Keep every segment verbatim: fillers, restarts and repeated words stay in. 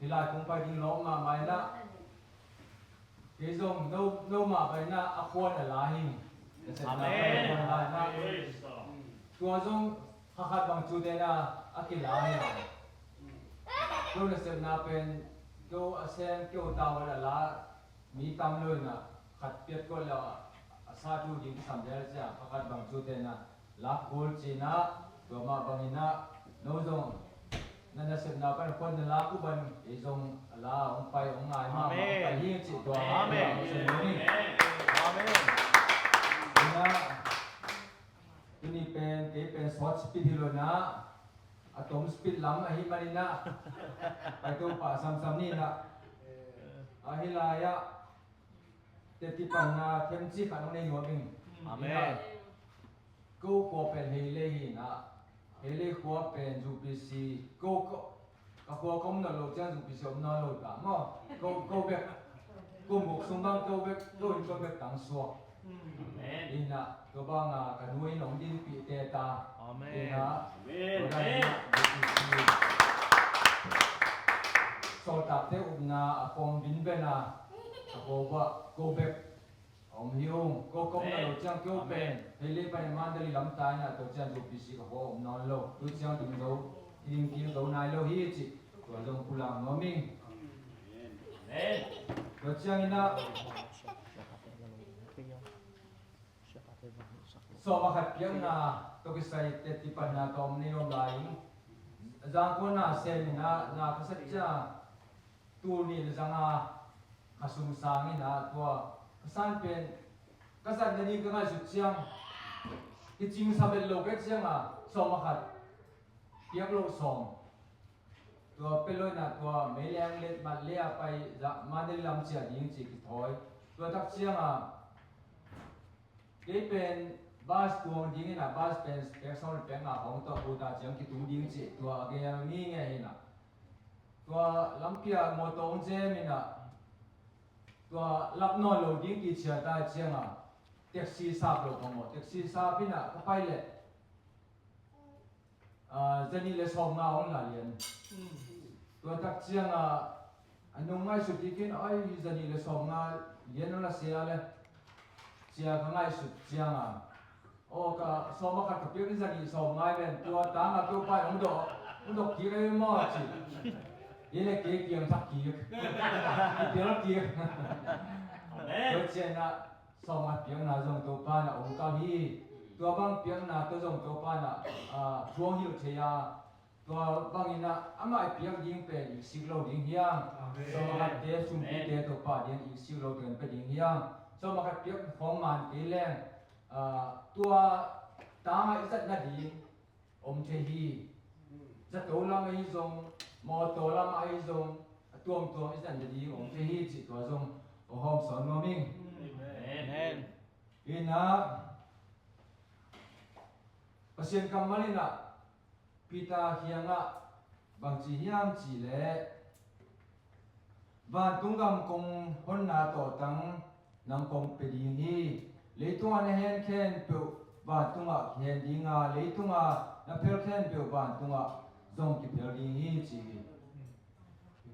Hih lai kong pai ding lawm mahmah inah, kei zong no, no mah pai inah a khuan a la hi. Nasepna pai a khuan a la inah, tua zong kha khat bang cu te inah a kila hi. Keu nasepna pen keu a sem keu tau a la, mi tam lo inah khat piat kawh le a sa tu ding sam le cia kha khat bang cu te inah lak kul cinah, tua mah banginah no zong na nasepna pan khuan na lak uh ban kei zong a la hong pai hong ngai mah mah hong pai hi cih tua. Amen. Amen. Amen. Inah tuni pen kei pen sawt speed hi lo inah a tom speed lam ahi maninah pai to pah samsam ni inah ahi lai-ah tetipanna themci khat hong nei nuam ing. Amen. Ko khua pen Heilei hi inah, Heilei khua pen U P C, ko, ko, ka khua ka om nawn lo ciang U P C om nawn lo ta maw. Ko, ko bek, ko muk sung bang ko bek, ko in ko bek tang suak. Amen. Inah, tua banga ka nu in hong dinpih te ta. Amen. Inah, amen. Tua dan inah, U P C sawltakte upna a pom vinven a, ka khua ko bek om hi ung, ko kong na lo ciang keu pen Heilei pan Mandalay lam ta inah tua ciang U P C ka khua om nawn lo, tu ciang ding zo, ding kil zo nai lo hi cih tua zong pulak nuam ing. Tua ciang inah sawm a khat piakna tawh kisai tetipanna tawm nei nuam lai ing. Zangkuana sem inah na ka sat ciang tul nih le zanga ka sung sang inah tua ka san pen ka zat nading ka ngaihsut ciang kicing sabet lo ka cianga sawm a khat piak lo sawm tua pia lo inah tua meileng let mat le a pai zah Mandalay lam ciah ding ci kithawi. Tua tak cianga kei pen bus tuang ding inah bus pen pek sawm le pek nga khawng tawh pu ta ciang kitung ding ci tua a gel mi nge inah tua lampi ah mawtaw hong cem inah tua lap nawn lo ding ti cia ta cianga taxi sap lo ka maw, taxi sap inah ka pai leh zanih le sawm nga hong la lian. Tua tak cianga a nung ngaihsut dikin ai zanih le sawm nga lian hong la sia le cia ka ngaihsut cianga Aw ka sawm a khat ka piak in zanih sawm ngai ven tua tanga Topa in hong dawh hong dawh kik ei maw ci. Hi le kei piang thak kik. Kei piang thak kik. Amen. Tua cianah sawm a khat piakna zong Topa in a hong kal hi. Tua bang piakna tua zong Topa in a thuang hilh thei a Tua bangin ah amah i piak ding pen i sik lo ding hiam? Amen. Sawm a khatte sumpite tawh pah ding i sik lo teng pia ding hiam? Sawm a khat piak khawng man kei leng, ah, tua tangah i zat nading om thei hi. Zato lam ahi zong, mawtaw lam ahi zong, a tuamtuam i zat nading om thei hi cih tua zong a hawm sawn nuam ing. Amen. Amen. Inah Pasian kammal inah Peter kiangah bangci hiam cihleh, vantung gam kong honna tawhtang nang kong pia ding hi. Leitungah na hen khempeuh vantungah kihen dinga, leitungah na phel khempeuh vantungah zong kiphel ding hi ci hi.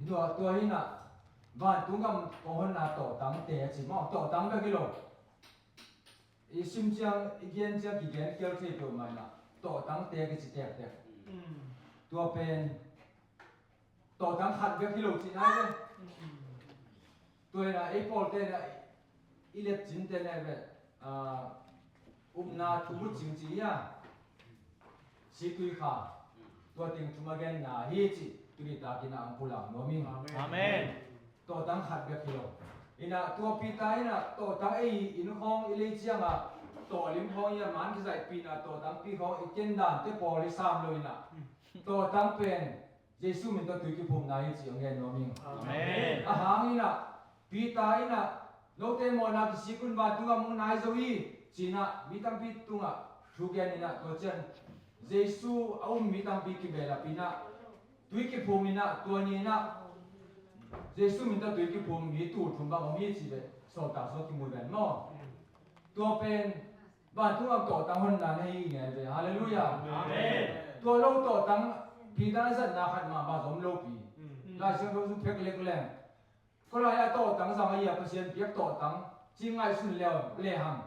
Tua, tua hinah vantung gam kong honna tawhtangte a ci maw, tawhtang bek hi lo. I sim ciang, i gen ciang, kigen kial thei peuhmah inah tawhtangte kici tektek. Mm. Tua pen tawhtang khat bek hi lo cihna hi ve. Mm. Tua inah ei pawlte inah i lepcinte inah hi ve, ah, upna thu butcing ci hi a. Situi kha tua teng thum a genna hi cih tuni takin a ang pulak nuam ing. Amen. Amen. Tawhtang khat bek hi lo. Inah tua Peter inah tawhtang ei in khawng i lei ciangah tawh lim khawng i a man kizaihpihna tawhtangpi khawng i ken dante pawl i sam lo inah tawhtang pen Jesu min tawh tui kiphumna hi cih ang gen nuam ing. Amen. A hang inah Peter inah note mawhna kisik un vantung gam hong nai zo hi cinah mi tampi tungah thu gen inah tua cian Jesu a um mi tampi kibelap inah tui kiphum inah tua ni inah Jesu min tawh tui kiphum mi tul thum bang om hi ci ve sawltak sung kimu ven maw? Tua pen vantung gam tawhtang honna na hi ngai ve. Halleluiah. Amen. Tua lo tawhtang Peter a zatna khat mahmah zong om lopi. Mm. Lai Siangtho sung pek lek leng, khualai a tawhtang zang ahi a, Pasian piak tawhtang ci ngaihsun leu lehang,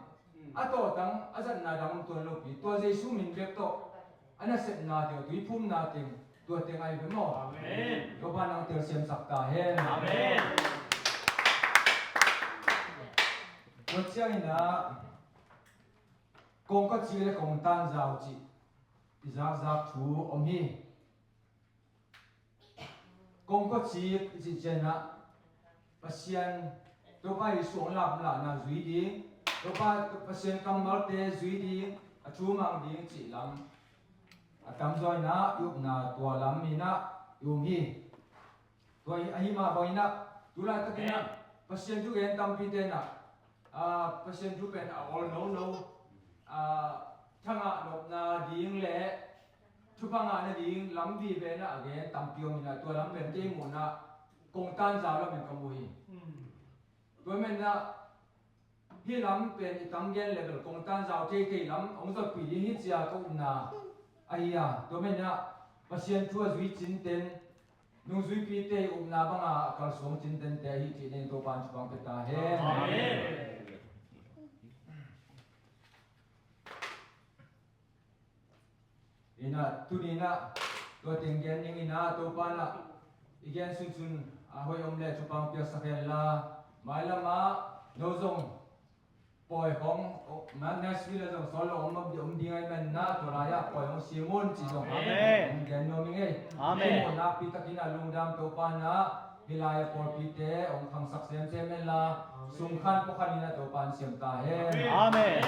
a tawhtang a zatna dang om tuan lopi, tua Jesu min bek tawh a nasepna teng, tuiphumna teng, tua teng ahi ve maw? Amen. Topa nang telsiamsak ta hen. Amen. Tua ciangin ah, kongkhawci le kongtanzau cih i zakzak thu om hi. Kongkhawci i cih ciangin ah, Pasian, Topa Jesu hong lak lahna zui ding, Topa, Pasian kammalte zui ding, a thu mang ding cih lam a tamzaw in ah i upna tua lam in ah i um hi. Tua ahi mah bangin ah, tu laitakin ah, Pasian thugen tampite in ah, ah, Pasian thu pen a ol nono, ah, thangah nopna ding le thupha ngah nading lam vive in ah a gen tampi om in ah, tua lam pen kei muhna ah kongtanzau lam in ka mu hi. Tua man in ah, hih lam pen i tam gen leh bel kongtanzau teitei lam hong zotpih ding hi ci-a ka upna ahi a, tua man in ah Pasian thu a zui cinten, nungzuipite i upna banga a kalsuang cintente ahi cih nen Topa in thupha pia ta hen. Amen. In ah, tuni in ah, tua teng gen ning in ah, Topa in ah i gen sunsun a hoih om leh thupha piaksak hen la, mailam ah no zong pawi khong, oh, na, Nashville ah zong sawl lo om, om ding ahih man in ah, tua lai ah pawi khong sim un ci zong. Amen. Hong gen nuam ing ei. Amen. Hih mun nakpi takin ah lungdam, Topa in ah hih lai ah pawlpite hong khangsak semsem hen la, sungkhan puakhan in ah Topa in siam ta hen. Amen.